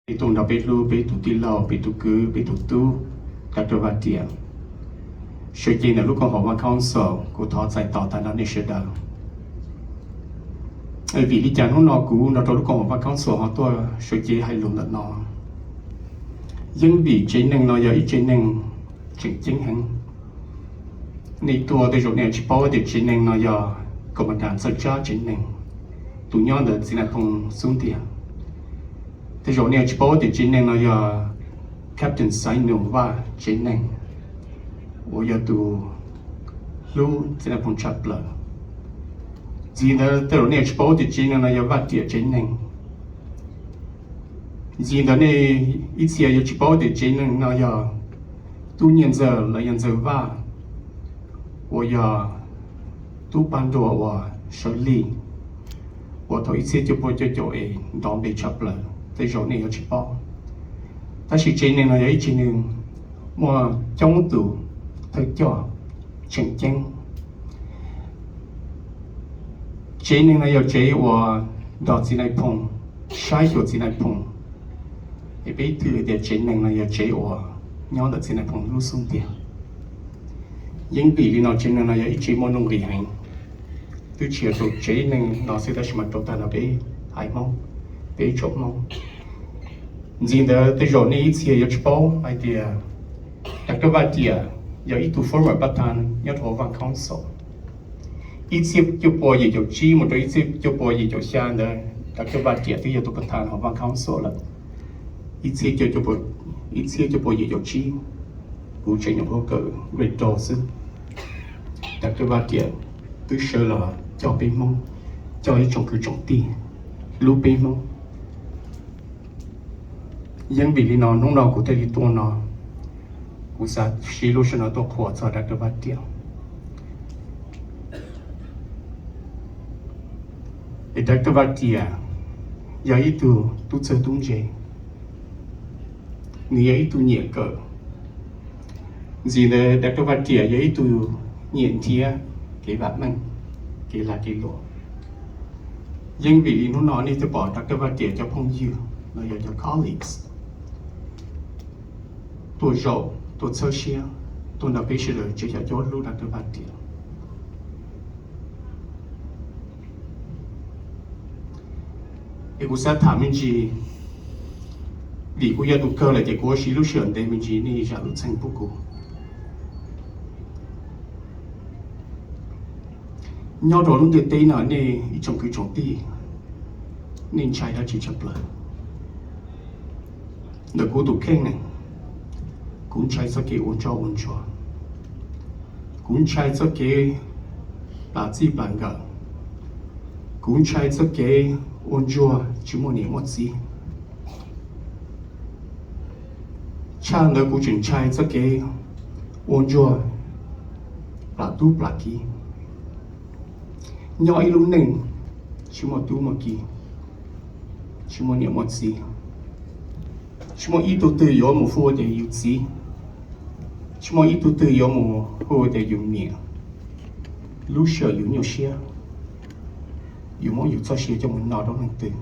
Peb tuaj nrog peb hlub peb tus tij laug, peb tus kwv, peb tus tub, Doctor Vaj Tiam, sawv cev ntawm lub koom haum Vaj Council, kuv thov txais tos tag nrho nej sawv daws. Vim li cas hnub no kuv nrog rau lub koom haum Vaj Council ho tuaj sawv cev hais lus ntawm no? Yeeb vim tsev neeg no yog ib tsev neeg tseem ceeb heev. Nej tuaj tej zaum nej tsis paub tias tsev neeg no yog Koom Mas Das txawj tsab tsev neeg, tus nyob ntawm txiv nais phoo xub ntiag. Tej zaum nej tsis paub tias tsev neeg no yog Captain Xaiv Nus Vaj tsev neeg, uas yog tus hlub txiv nais phoo tshaj plaws. Ntxiv ntawd tej zaum nej tsis paub tias tsev neeg no yog Vaj Tiam tsev neeg. Ntxiv ntawd nej ib txhia yuav tsis paub tias tsev neeg no yog Tub Nyiaj Ntxawg los yog Ntxawg Vaj, uas yog tub pab nruas uas sawv lig, uas thaum ib txhiab cuaj pua cuaj caum es nrov npe tshaj plaws, tej zaum nej yuav tsis paub. Tab sis tsev neeg no yog ib tsev neeg muaj coob tus thawj coj tseem ceeb. Tsev neeg no yog tsev uas nrog txiv nais phoo, saib xyuas txiv nais phoo, es peb twb tias tsev neeg no yog tsev uas nyob ntawm txiv nais phoo lub xub ntiag. Yeeb vim li no tsev neeg no yog ib tsev muaj nuj nqis heev. Twb tsis yog rau tsev neeg no xwb tab sis mas rau tag nrho peb haiv Hmoob, peb tsoom Hmoob. Ntxiv ntawd tej zaum nej ib txhia yuav tsis paub hais tias Doctor Vaj Tiam yog ib tug former pab thas nyob rau Vaj Council. Ib txhiab cuaj pua yim caum tsib mus rau ib txhiab cuaj pua yim caum xya ntawd Doctor Vaj Tiam twb yog tus pab thas hauv Vaj Council lawm. Ib txhiab cuaj pua, ib txhiab cuaj pua yim caum tsib, kuv tseem nyuam qhuav kawm grade rau xwb. Doctor Vaj Tiam twb sawv los coj peb Hmoob, coj ib tsoom kwv tsoom tij, hlub peb Hmoob. Yeeb vim li no hnub no kuv thiaj li tuaj no, kuv xav siv lub sij hawm no tuaj qhuas txog Doctor Vaj Tiam. Es Doctor Vaj Tiam yog ib tug tub txawj tub ntse, nws yog ib tug nyiam kawm. Ntxiv ntawd Doctor Vaj Tiam yog ib tug nyiam nrhiav kev vam meej, kev lag kev luam. Yeeb vim li hnub no nej twb pom Doctor Vaj Tiam cov phooj ywg los yog cov colleagues tuaj zaum tuaj txhawb siab, tuaj nrog peb sawv daws tsev xyom cuab hlub Doctor Vaj Tiam. Es kuv xav tham me ntsis, vim kuv yog tus kawg lawm ces kuv ua siv lub sij hawm ntev me ntsis nej zam lub txim pub kuv. Nyob rau lub ntiaj teb no nej ib tsoom kwv tsoom tij, nej ntshai dab tsi tshaj plaws? Ntawm kuv tus kheej ne, kuv ntshai txoj kev ua ntsoj ua ntsuag, kuv ntshai txoj kev plam txij plam nkawm, kuv ntshai txoj kev ua ntsuag tsis muaj niam muaj txiv. Tshaj ntawd kuv tseem ntshai txoj kev ua ntsuag plam tub plam kiv, nyob ib lub neej tsis muaj tub muaj kiv, tsis muaj niam muaj txiv, tsis muaj ib tug twg yuav mus hu tias yus txiv, tsis muaj ib tug twg yuav mus hu tias yus niam. Lub sij hawm yus nyuaj siab, yus muab yus txoj sia coj mus no rau leej twg?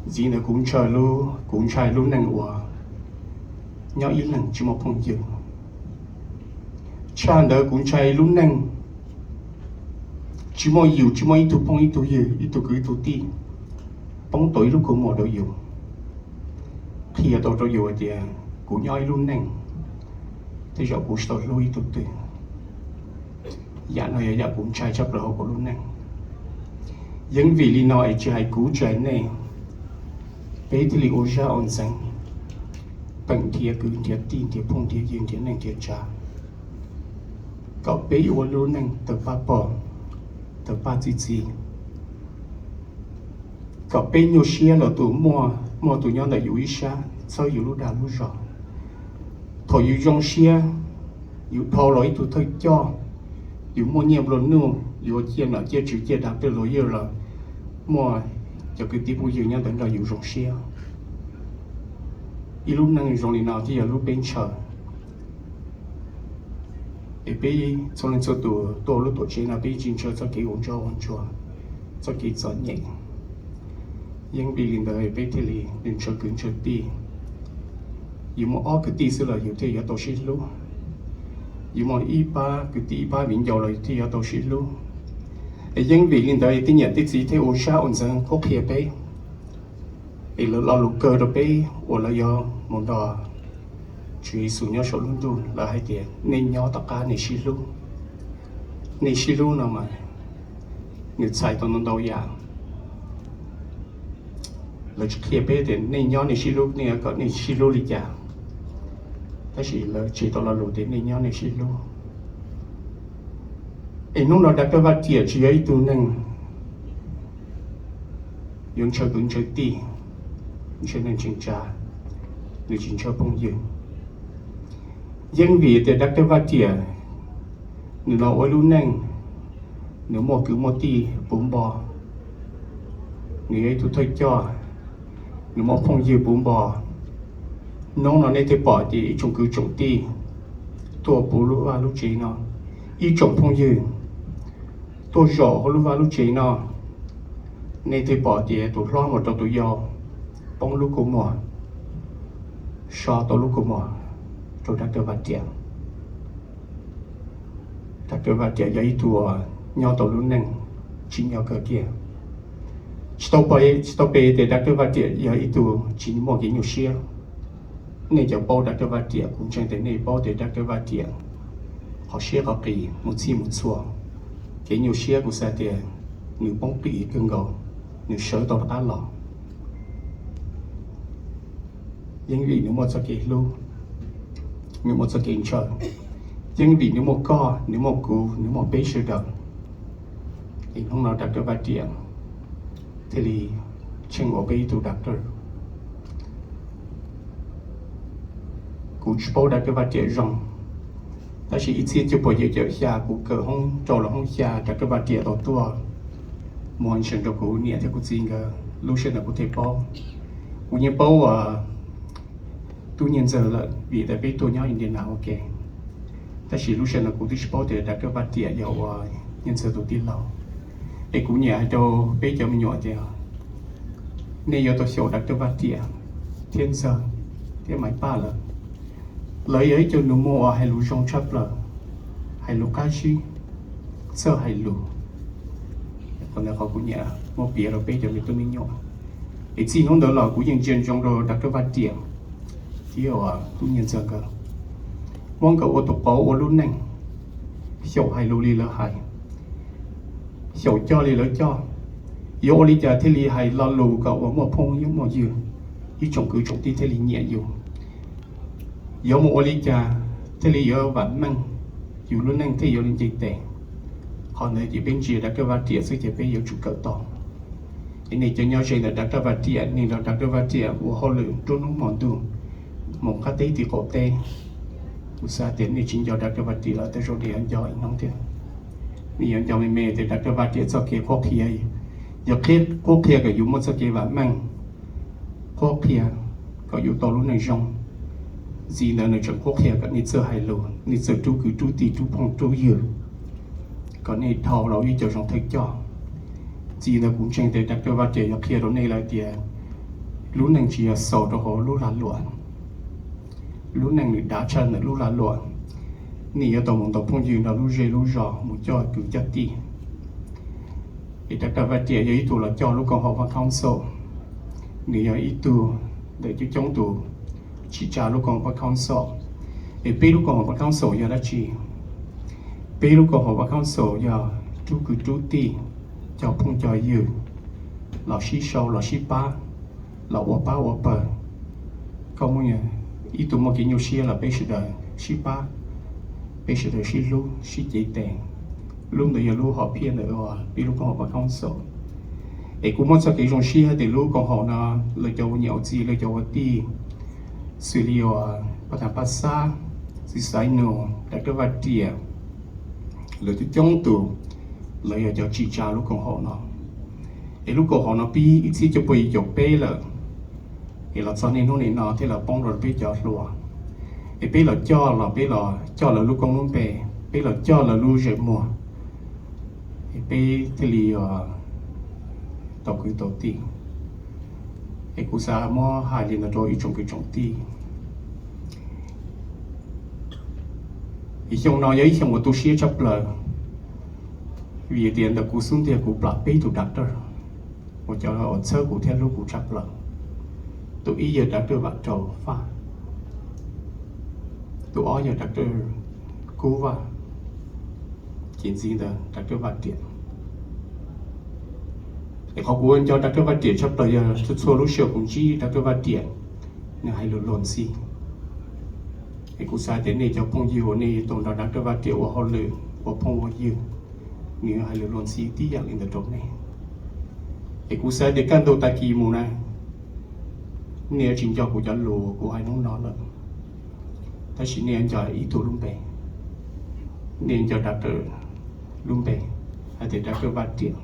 Ntxiv ntawd kuv ntshai lub, kuv ntshai lub neej uas nyob ib leeg tsis muaj phooj ywg. Tshaj ntawd kuv ntshai lub neej tsis muaj yus, tsis muaj ib tug phooj ib tug ywg, ib tug kwv ib tug tij, poob tau ib lub kua muag rau yus, qhia tau rau yus hais tias kuv nyob ib lub neej, tej zaum kuv tsis tau hlub ib tug twg. Yam no yog yam kuv ntshai tshaj plaws hauv kuv lub neej. Yeeb vim li no es tsis hais kuv tsis hais nej, peb thiaj li ua zaj ua ntxeev, peem nrhiav kwv nrhiav tij, nrhiav phooj nrhiav ywg, nrhiav neej nrhiav tsav, kom peb ua lub neej tawg paj pog, tawg paj txi txiv, kom peb nyuaj siab los tus muaj, muaj tus nyob ntawm yus ib sab txhawb yus lub dag lub zog. Thaum yus zoo siab, yus dhau los ib tug thawj coj, yus muaj nyiaj nplua nuj, yus ua ciaj nam ciaj tswv ciaj dag pej lawyer los muaj cov kwv tij phooj ywg nyob ntawd nrog yus zoo siab. Ib lub neej zoo li no thiaj yog lub peb ntshaw. Es peb txhua leej txhua tus tuaj lub tuam tsev no peb tsis ntshaw txoj kev ua ntsoj ua ntsuag, txoj kev txom nyem. Yeej vim li ntawd peb thiaj li ntshaw kwv ntshaw tij. Yus muaj ob kwv tij xwb los yus thiaj yuav tau sib hlub. Yus muaj ib pab kwv tij ib pab viv ncaus los yus thiaj yuav tau sib hlub. Es yeej vim li ntawd tej niam tej txiv thiaj ua sab ua ntxeev qhuab qhia peb. Es lawv lo lus kawg rau peb uas lawv yuav mus nrog Tswv Yexus nyob saum lub ntuj, lawv hais tias nej nyob tom qab nej sib hlub. Nej sib hlub no mas nws txhais tau ntau ntau yam. Lawv tsis qhia peb tias nej nyob nej sib hlub, nej yuav kom nej sib hlub li cas, tab sis lawv tseg tau lo lus tias nej nyob nej sib hlub. Es hnub no Doctor Vaj Tiam tsis yog ib tug neeg yuav ntshaw kwv ntshaw tij, ntshaw neej tsa, nws tsis ntshaw phooj ywg. Yeej vim tias Doctor Vaj Tiam nws los ua ib lub neej, nws muaj kwv muaj tij puv npo, nws yog ib tug thawj coj, nws muaj phooj ywg puv npo. Hnub no nej thiaj pom tias ib tsoom kwv tsoom tij tuaj puv lub vaj lub tsev no, ib tsoom phooj ywg tuaj zaum hauv lub vaj lub tsev no. Nej thiaj pom tias tus hlob mus rau tus yau, poob lub kua muag, so tau lub kua muag rau Doctor Vaj Tiam. Doctor Vaj Tiam yog ib tug nyob tau lub neej tsim nyog kawg kiag. Tsis tau, tsis tau pes tias Doctor Vaj Tiam yog ib tug tsis muaj kev nyuaj siab. Nej cov paub Doctor Vaj Tiam, kuv ntseeg tias nej paub tias Doctor Vaj Tiam qhov siab qhov qis mus txhij mus txhua, kev nyuaj siab kuv xav tias nws poob qis kawg nkaus, nws sawv tau rov qab los. Yeej vim nws muaj txoj kev hlub, nws muaj txoj kev ntshaw. Yeej vim nws muaj koj, nws muaj kuv, nws muaj peb sawv daws, es hnub no Doctor Vaj Tiam thiaj li tsheej ua peb ib tug doctor. Kuv tsis paub Doctor Vaj Tiam zoo, tab sis ib txhiab cuaj puas yim caum xya kuv kawm hoob rau los hoob xya, Doctor Vaj Tiam tau tuaj muag ntsees rau kuv niam thiab kuv txiv nkawd, lub sij hawm ntawd kuv thiaj paub. Kuv yeej paub uas Tub Nyiaj Ntxawg lawm vim tias peb tuaj nyob Indiana ua ke, tab sis lub sij hawm ntawd kuv twb tsis paub tias Doctor Vaj Tiam yog uas Nyiaj Ntxawg tus tij laug. Es kuv nyiam hais rau peb cov me nyuam tias nej yuav tau xyaum Doctor Vaj Tiam thiab Ntxawg thiab Maiv Paj lawm. Lawv yog ib co nus muag uas hais lus zoo tshaj plaws, hais lus qab zib, txawj hais lus. Qhov ntawd qhov kuv nyiam muab piav rau peb cov me tub me nyuam. Es txij hnub ntawd los kuv yeej ntsia ntsoov rau Doctor Vaj Tiam thiab Tub Nyiaj Ntxawg nkawd, muab nkawd ua tus qauv ua lub neej, xyaum hais lus li lawv hais, xyaum coj li lawv coj. Yuav ua li cas thiaj li hais lo lus kom uas muaj phooj ywg muaj ywg, ib tsoom kwv tsoom tij thiaj li nyiam yus? Yuav mus ua li cas thiaj li yuav vam meej, yus lub neej thiaj yuav li nce tes? Qhov ntawd ces peb ntsia Doctor Vaj Tiam xwb ces peb yuav tsum kawm tau. Es nej cov nyob ze ntawm Doctor Vaj Tiam, nej nrog Doctor Vaj Tiam ua hauj lwm nruab hnub hmo ntuj, mus qab teb tim qaum teb, kuv xav tias nej tsis nco Doctor Vaj Tiam los tej zaum nej yuav nco ib hnub thiab. Nej yuav nco me me tias Doctor Vaj Tiam txoj kev qhuab qhia yog qhuab qhia kom yus muaj txoj kev vam meej, qhuab qhia kom yus tau lub neej zoo. Ntxiv ntawd nws tseem qhuab qhia kom nej txawj hais lus, nej txawj rub kwv rub tij rub phooj rub ywg, kom nej dhau los ib co zoo thawj coj. Ntxiv ntawd kuv ntseeg tias Doctor Vaj Tiam yuav qhia rau nej lawm tias lub neej tsis yog xaus rau hauv lub lag luam. Lub neej nws dav tshaj ntawm lub lag luam. Nej yuav tau mus ntaus phooj ywg nrog lub zej lub zos, mus coj kwv coj tij. Es Doctor Vaj Tiam yog ib tug los coj lub koom haum Văn Phòng Xã hội, nws yog ib tug ntawm coob coob tus tsim tsa lub koom haum Văn Phòng Xã hội. Es peb lub koom haum Văn Phòng Xã hội yog dab tsi? Peb lub koom haum Văn Phòng Xã hội yog rub kwv rub tij, coj phooj coj ywg los sib sau los sib pab, los ua pab ua pawg. Koj muaj ib tug muaj kev nyuaj siab los peb sawv daws sib pab, peb sawv daws sib hlub sib cev tes. Lub ntawd yog lub hom phiaj ntawm peb lub koom haum Văn Phòng Xã hội. Es kuv muaj txoj kev zoo siab hais tias lub koom haum no lawv cov ua niam ua txiv, lawv cov ua tij, xws li uas pab tag pab xab, txiv xaiv nus, Doctor Vaj Tiam, lawv coob coob tus, lawv yog cov tsim tsa lub koom haum no. Es lub koom haum no pib ib txhiab cuaj pua yim caum peb lawm, es los txog niaj hnub nim no thiaj los poob rau peb cov hluas. Es peb los coj los, peb los coj lawv lub koob lub npe, peb los coj lawv lub zej muag, es peb thiaj li tau kwv tau tij. Es kuv xav muab hais li ntawd rau ib tsoom kwv tsoom tij. Xyoo no yog ib xyoo uas tu siab tshaj plaws, vim tias ntawm kuv xub ntiag kuv plam peb tus doctor uas cov uas txhawb kuv thiab hlub kuv tshaj plaws. Tus ib yog doctor Vam Rau Faj, tus ob yog doctor Kub Vaj, ces ntxiv ntawd doctor Vaj Riam. Es qhov kuv nco doctor Vaj Riam tshaj plaws yog txhua txhua lub sij hawm kuv ntsib doctor Vaj Riam, nws hais lus luag ntxhi. Es kuv xav tias nej cov phooj ywg uas nej tau nrog doctor Vaj Riam ua hauj lwm ua phooj ua ywg, nws hais lus luag ntxhi tib yam li ntawd rau nej. Es kuv xav tias kaj ntug tag kis mus na, nej yuav tsis nco kuv cov lus kuv hais hnub no lawm, tab sis nej yuav nco ib tug lub npe. Nej nco doctor lub npe hais tias doctor Vaj Riam,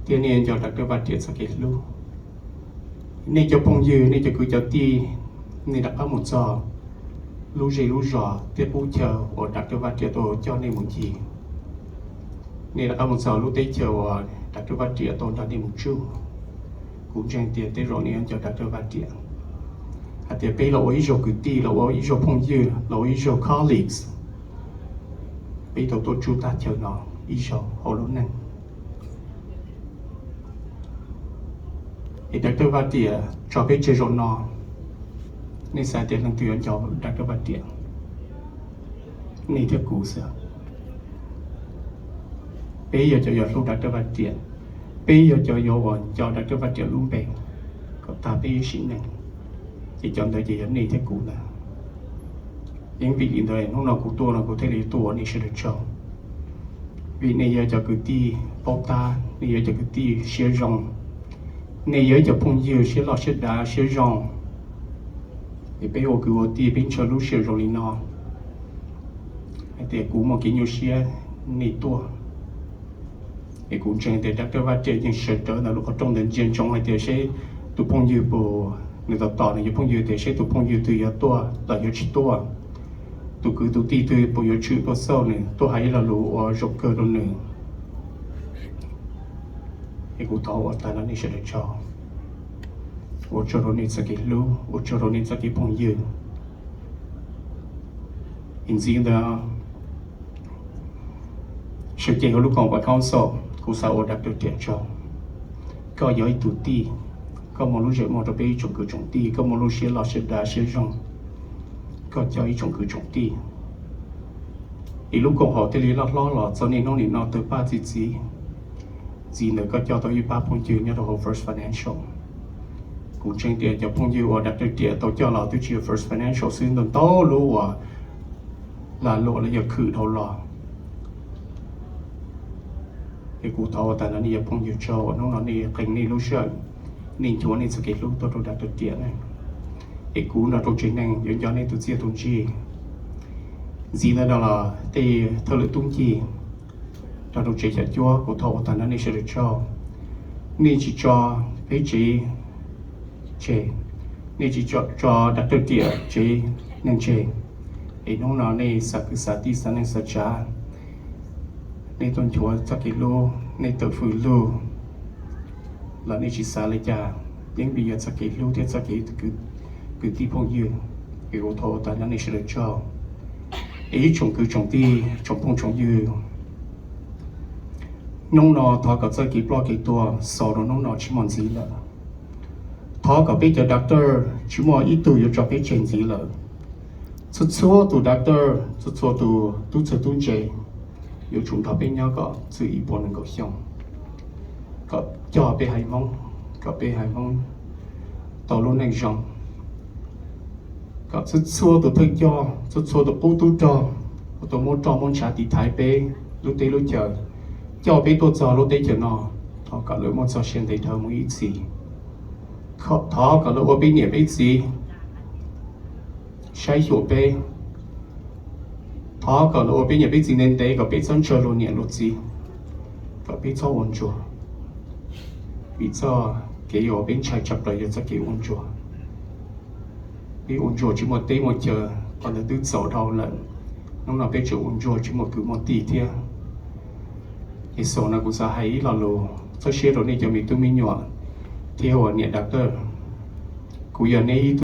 thiab nej nco doctor Vaj Riam txoj kev hlub. Nej cov phooj ywg, nej cov kwv cov tij, nej rov qab mus txog lub zej lub zos thiab qub chaw uas doctor Vaj Riam tau coj nej mus ncig. Nej rov qab mus txog lub teb chaws uas doctor Vaj Riam tau nrog nej mus tsuj. Kuv ntseeg tias tej zaum nej yuav nco doctor Vaj Riam, hais tias peb los ua ib zaug kwv tij, los ua ib zaug phooj ywg, los ua ib zaug colleagues. Peb tau tuaj tsuj tag chaw no ib zaug hauv lub neej. Es doctor Vaj Riam tso peb tseg zaum no, nej xav tias leej twg yuav nco doctor Vaj Riam? Nej thiab kuv xwb. Peb yog cov yuav hlub doctor Vaj Riam, peb yog cov yuav uas nco doctor Vaj Riam lub npe kom tag peb ib sim neej, ces cov ntawd ces yog nej thiab kuv ntag. Yeej vim li ntawd hnub no kuv tuaj no kuv thiaj li tuaj ua nej sawv daws tsaug, vim nej yog cov kwv tij paub tab, nej yog cov kwv tij siab zoo, nej yog ib cov phooj ywg siab loj siab dav siab zoo. Es peb ua kwv ua tij peb ntshaw lub sij hawm zoo li no, hais tias kuv muaj kev nyuaj siab nej tuaj. Es kuv ntseeg tias doctor Vaj Riam yeej sawv rawv ntawm lub qhov rooj ntawd ntsia ntsoov hais tias seb tus phooj ywg puas, nws tos tos nws cov phooj ywg tias seb tus phooj ywg twg yuav tuaj los yuav tsis tuaj, tus kwv tus tij twg puas yuav tshwm tuaj xauj nws, tuaj hais ib lo lus uas zoo kawg rau nws. Es kuv thov ua tag no nej sawv daws tsaug, ua tsaug rau nej txoj kev hlub, ua tsaug rau nej txoj kev phooj ywg. Es ntxiv ntawd, sawv cev hauv lub koom haum council, kuv xav ua doctor Riam tsaug. Koj yog ib tug tij, koj muaj lub zeem muag rau peb ib tsoom kwv tsoom tij, koj muaj lub siab loj siab dav siab zoo, koj coj ib tsoom kwv tsoom tij. Es lub koom haum thiaj li loj hlob los txog niaj hnub nim no tawg paj txi txiv. Ntxiv ntawd koj coj tau ib pab phooj ywg nyob rau hauv First Financial. Kuv ntseeg tias cov phooj ywg uas doctor Riam tau coj los twb tsis yog First Financial xwb, ntau ntau lub uas lag luam los yog khwm dhau los. Es kuv thov ua tag no nej yog phooj ywg tsaug uas hnub no nej qee nej lub sij hawm, nej nchuav nej txoj kev hlub tuaj rau doctor Riam ne. Es kuv nrog rau tsev neeg yuav nco nej tus txiaj tus ntsig. Ntxiv ntawd no los tej thawj lwm tub ncig nrog rau tsev xyom cuab, kuv thov ua tag no nej sawv daws tsaug. Nej tsis tso peb tsev tseg, nej tsis tso doctor Riam tsev neeg tseg. Es hnub no nej xav kwv xav tij xav neej xav tsav, nej tuaj nchuav txoj kev hlub, nej tawm fws lug los nej tsis xav li cas, yeej vim yog txoj kev hlub thiab txoj kev kwv tij phooj ywg. Es kuv thov ua tag no nej sawv daws tsaug. Es ib tsoom kwv tsoom tij tsoom phooj tsoom ywg, hnub no thov kom txoj kev ploj kev tuag xaus rau hnub no tsis muaj ntxiv lawm. Thov kom peb cov doctor tsis muaj ib tug yuav tso peb tseg ntxiv lawm. Txhua txhua tus doctor, txhua txhua tus tub txawg tub ntse yuav tsum nrog peb nyob kom txog ib puas nees nkaum xyoo, kom coj peb haiv Hmoob, kom peb haiv Hmoob tau lub neej zoo, kom txhua txhua tus thawj coj, txhua txhua tus qub tub rog uas tau muab roj muab ntshav tiv thaiv peb lub teb lub chaws, coj peb tuaj txog lub teb chaws no, thov kom lawv muaj txoj sia ntev dhawv mus ib txhis. Thov kom lawv ua peb niam peb txiv, saib xyuas peb. Thov kom lawv ua peb niam peb txiv ntev ntev kom peb txhob ntshaw luag niam luag txiv, kom peb txhob ua ntsuag. Vim txoj kev uas peb ntshai tshaj plaws yog txoj kev ua ntsuag. Peb ua ntsuag tsis muaj teb muaj chaw, qhov ntawd twb txaus dhau lawm, hnub no peb tseem ua ntsuag tsis muaj kwv muaj tij thiab. Es xaus no kuv xav hais ib lo lus txhawb siab rau nej cov me tub me nyuam, thiab ua niam doctor, kuv yog neb ib